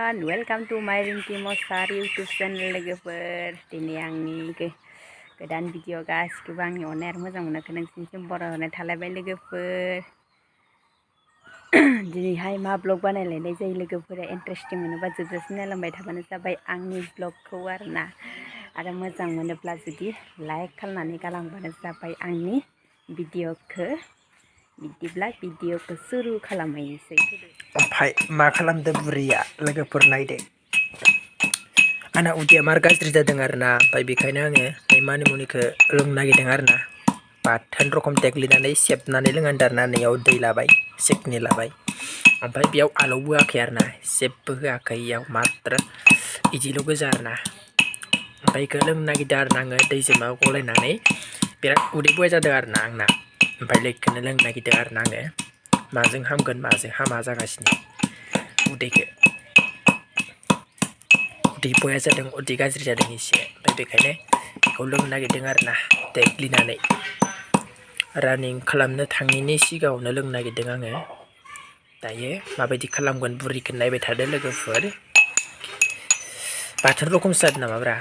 everyone, welcome to my Ringki Muchahary YouTube channel लोगोफोर दिनै आंनि गोदान भिडिअ गासिखौबो आंनि अननाय आरो मोजां मोननायखौ नोंसिनिसिम बरायहरनाय थालायबाय लोगोफोर दिनैहाय मा ब्लग बानायलायनाय जायो लोगोफोरा इन्टारेस्टिं मोनोबा जोबजासिम नायलांबाय थाबानो जाबाय आंनि ब्लगखौ आरोना आरो मोजां मोनोब्ला जुदि लाइक खालामनानै गालांबानो जाबाय आंनि भिडिअखौ बिदिब्ला भिडिअखौ सुरु खालामहैनोसै ओमफ्राय मा खालामदो बुरैया लोगोफोर नायदो आंना उदैया मार गाज्रि जादों आरोना ओमफ्राय बेखायनो आङो बे मानिमुनिखौ लोंनो नागिरदों आरोना बाथोन रखम देग्लिनानै सेबनानै लोंनांदों आरोना नैयाव दै लाबाय सेकनि लाबाय ओमफ्राय बेयाव आलौबो होआखै आरोना जेबो होआखै इयाव मात्र इदिल' गोजा आरोना ओमफ्राय बेखौ लोंनो नागिरदों आरोना आङो दैजों माबा गलायनानै बिराद उदै बया जादों आरोना आंना ओमफ्राय बेखौनो लोंनो नागिरदों आरोना आङो माजों हामगोन माजों हामा जागासिनो उदैखौ उदै बया जादों उदै गाज्रि जादों एसे ओमफ्राय बेखायनो बेखौ लोंनो नागिरदों आरोना देग्लिनानै रानिं खालामनो थाङिनि सिगाङावनो लोंनो नागिरदों आङो दायो माबायदि खालामगोन बुरिखौ नायबाय थादो लोगोफोर बाथोन रखमसो जादों नामाब्रा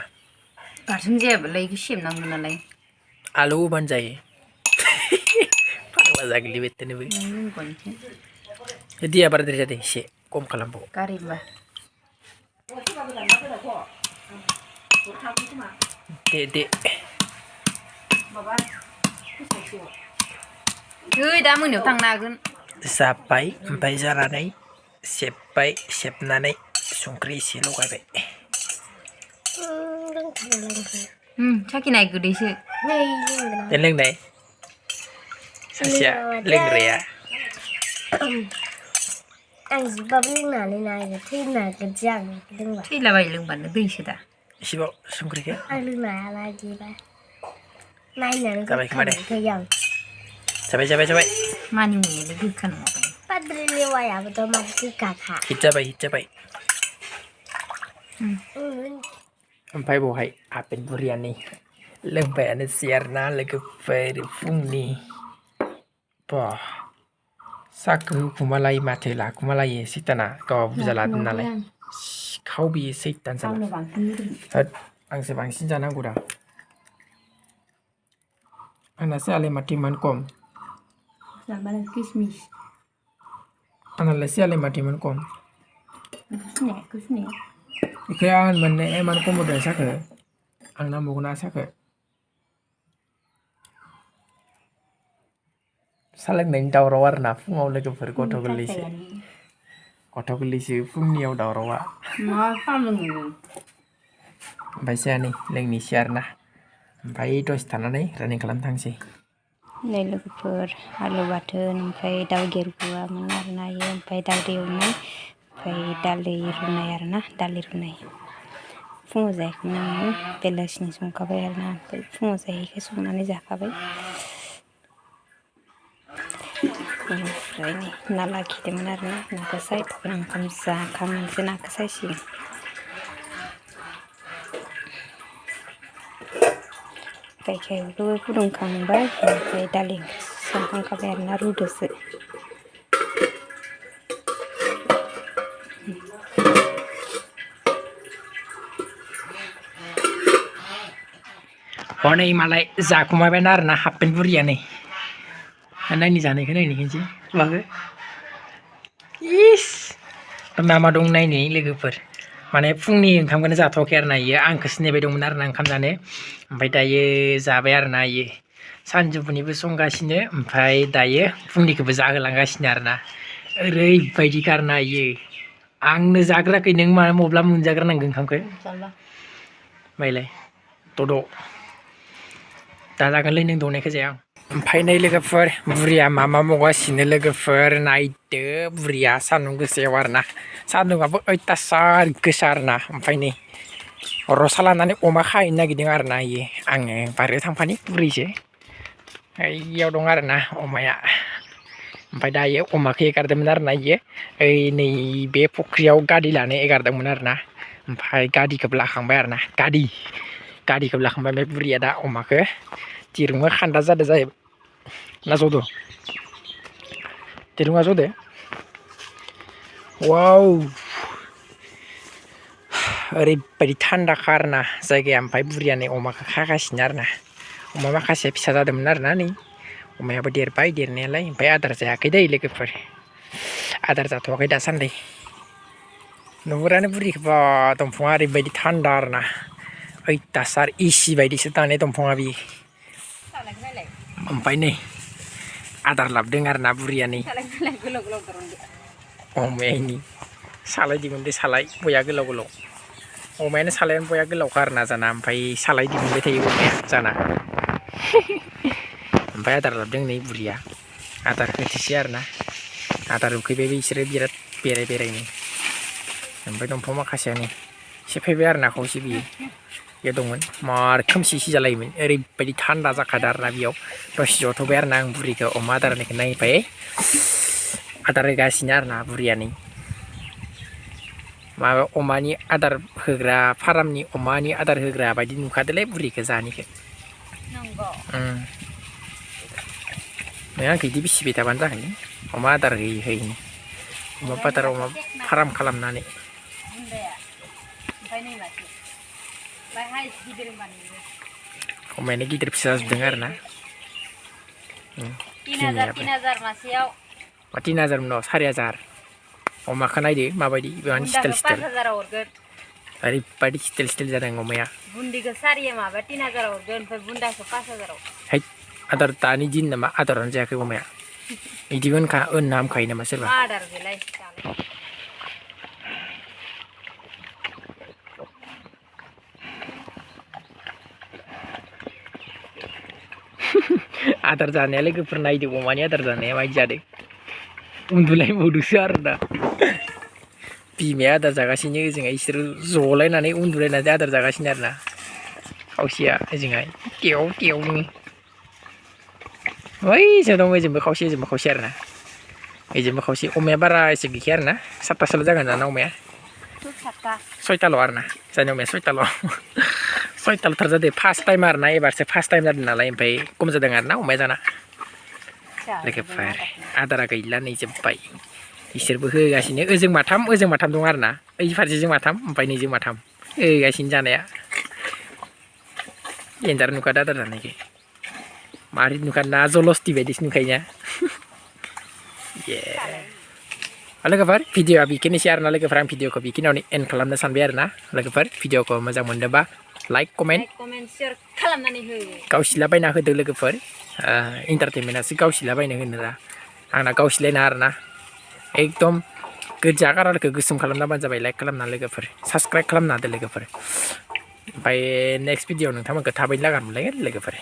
बाथोन जायाबालाय बेखौ सेबनांगौ नालाय आलौ होबानो जायो फाग्ला जागोनलै बेथोनोबो दैया बाराद्राय जादों एसे खम खालामबाव गारिबा दे दा मोनायाव थांनो हागोन जाबाय ओमफ्राय जानानै सेबबाय सेबनानै संख्रि एसे लगायबाय साखिनाय गोदैसो लोंनाय सासेया लोंग्राया आं जिबाबो लोंनानै नायो थैनागोनसो आं लोंबा थैलाबायो लोंबानो दैसो दा एसेबाव संख्रिखौ आं लोंनो हाला बिदिबा नायनानै जाबाय खोमा दे गोखामोनखायो आं जाबाय मानि मुनियालाय गोखा नङा बाद्रि लेवायाबोथ' मा गोखाखा हिट जाबाय ओमफ्राय बहाय आपेल बुरियानि लोंबायानोसै आरोना लोगोफोर फुंनि बा साखो हुखुमालायो माथो लाखुमालायो सैताना गावा बुरजा लादों नालाय सिखाव बियो सैतान साला आंसो बांसिन जानांगौ दा आंनासो आलाय माथो इमान खम आंनालाय आलाय माथो इमान खम बेखौ आं मोननो इमान खम होदों साखो आं नांबावगोना साखो सालोंनायनि दावराव आरोना फुङाव लोगोफोर गथ' गोरलैसो फुंनियाव दावरावा ओमफ्राय नै लोंनोसै आरोना ओमफ्राय दसे थानानै रानिं खालामनो थांसै नै लोगोफोर आलु बाथोन ओमफ्राय दाउ गेरगुवामोन आरोना इयो ओमफ्राय दाउदै एवनाय ओमफ्राय दालि रुनाय आरोना दालि रुनाय फुङाव जायाखैमोन आङो बेलासिनि संखाबाय आरोना ओमफ्राय फुङाव जायैखाय संनानै जाखाबाय बेनिफ्राय नै ना लाखिदोंमोन आरोना नाखौ सायथ'गोन आं ओंखाम जाखांनानैसो नाखौ सायसिगोन गाइखेरखौबो फुदुंखांबाय ओमफ्राय दालि संखांखाबाय आरोना रुदोसो हनै मालाय जाखुमाबायना आरोना हाफपेन्ट बुरिया नै नायनि जानायखौ नायनोसै माखो इस नामा दं नायनि लोगोफोर माने फुंनि ओंखामखौनो जाथ'वाखै आरोना इयो आंखौसो नेबाय दंमोन आरोना ओंखाम जानो ओमफ्राय दायो जाबाय आरोना इयो सानजौफुनिबो संगासिनो ओमफ्राय दायो फुंनिखौबो जाहोलांगासिनो आरोना ओरैबायदिखा आरोना इयो आंनो जाग्राखै नों मानो मब्ला मोनजाग्रोनांगौ ओंखामखौ माइलाय दद' दा जागोनलै नों दौनायखौ जाया आं ओमफ्राय नै लोगोफोर बुरिया मा मावगासिनो लोगोफोर नायदो बुरिया सान्दुं गोसायाव आरोना सान्दुंआबो अयथासार गोसा आरोना ओमफ्राय नै रसा लानानै अमा खाहैनो नागिरदों आरोना इयो आङो बारियाव थांफानि बुरैसो इयाव दं आरोना अमाया ओमफ्राय दायो अमाखौ एगारदोंमोन आरोना इयो ओइ नैबे फुख्रियाव गादी लानो एगारदोंमोन आरोना ओमफ्राय गादिखौबो लाखांबाय आरोना गादिखौबो लाखांबाय ओमफ्राय बुरिया दा अमाखौ दिरुङा खान्दा जादों जाहैबाय ना जदो दिरुङा जदो वाव ओरैबायदि थान्दाखा आरोना जायगाया ओमफ्राय बुरिया नै अमाखौ खागासिनो आरोना अमा माखासे फिसा जादोंमोन आरोना नै अमायाबो देरबाय देरनायालाय ओमफ्राय आदार जायाखै दै लोगोफोर आदार जाथ'वाखै दासान्दि नुहुरानो बुरिखौ बा दंफाङा ओरैबायदि थान्दा आरोना अयथासार एसि बायदिसो दाने दंफाङा बियो ओमफ्राय नै आदार लाबोदों आरोना बुरिया नै अमायानि सालाय दिहुनदो सालाय बया गोलाव गोलाव अमायानो सालायानो बया गोलावखा आरोना जाना ओमफ्राय सालाय दिहुनबाय थायो अमाया जाना ओमफ्राय आदार लाबोदों नै बुरिया आदार होथोसै आरोना आदार उखैबायबो बिसोरो बिराद बेरायनो ओमफ्राय दंफां माखासेयानो सेफायबाय आरोना खावसे बियो बेयाव दंमोन मार खोमसि जालायोमोन ओरैबायदि थान्दा जाखादों आरोना बेयाव दसे जथ'बाय आरोना आं बुरिखौ अमा आदार होनायखौ नायबाय आदार होगासिनो आरोना बुरिया नै माबा अमानि आदार होग्रा फारामनि अमानि आदार होग्रा बायदि नुखादोलै बुरिखौ जानिखौ नों आंखौ बिदि बिसिबाय थाबानो जागोन अमा आदार होयैनो अमा बादार अमा फाराम खालामनानै अमायानो गिदिर फिसा जाजोबदों आरोना 3,000 मासेयाव 3,000 उनाव 4,000 अमाखौ नायदो माबायदि बेवहाय स्टाइल 5,000 हरगोन ओरैबायदि स्टाइल जादों अमाया बुन्दिखौ सारिया माबा 3,000 हरगोन ओमफ्राय बुन्दाखौ 5,000 है आदार दानि दिन नामा आदारानो जायाखै अमाया बिदि होनना हामखायो नामा सोरबा आदार गैलाय आदार जानाया लोगोफोर नायदो अमानि आदार जानाया माबायदि जादों उन्दुलायबावदोंसो आरोना बिमाया आदार जागासिनो ओजोंहाय इसोरो जलायनानै उन्दुलायनानै आदार जागासिनो आरोना खावसेया ओजोंहाय टेव ओइजों दं ओजोंबो खावसे आरोना ओजोंबो खावसे अमाया बारा एसे गैखाया आरोना 7तासोल' जागोन जाना अमाया 6ताल' आरोना जानि अमाया 6ताल'थार जादों फार्स्ट टाइम आरोना एबारसो फार्स्ट टाइम जादों नालाय ओमफ्राय खम जादों आरोना अमाया जाना लोगोफोर आदारा गैला नै जोब्बाय इसोरबो होगासिनो ओजों माथाम दं आरोना ओइ फारसेजों माथाम ओमफ्राय नैजों माथाम होगासिनो जानाया एन्जार नुखादो आदार जानायखौ मारै नुखादो ना जलस्ति बायदिसो नुखायोना लोगोफोर भिडिअआ बेखिनिसै आरोना लोगोफोर आं भिडिअखौ बेखिनियावनो एन्ड खालामनो सानबाय आरोना लोगोफोर भिडिअखौ मोजां मोनदोंबा लाइक कमेन्ट शेयार खालामनानै हो गावसिलाबायना होदो लोगोफोर इन्टारटेनमेन्टआसो गावसिलाबायनो होनोरा आंना गावसिलायना आरोना एकदम गोजा कालारखौ गोसोम खालामनाबानो जाबाय लाइक खालामना लोगोफोर साबसक्राइब खालामना होदो लोगोफोर ओमफ्राय नेक्स्ट भिडिअ नोंथांमोनखौ थाबैनो लागान मोनलायगोन लोगोफोर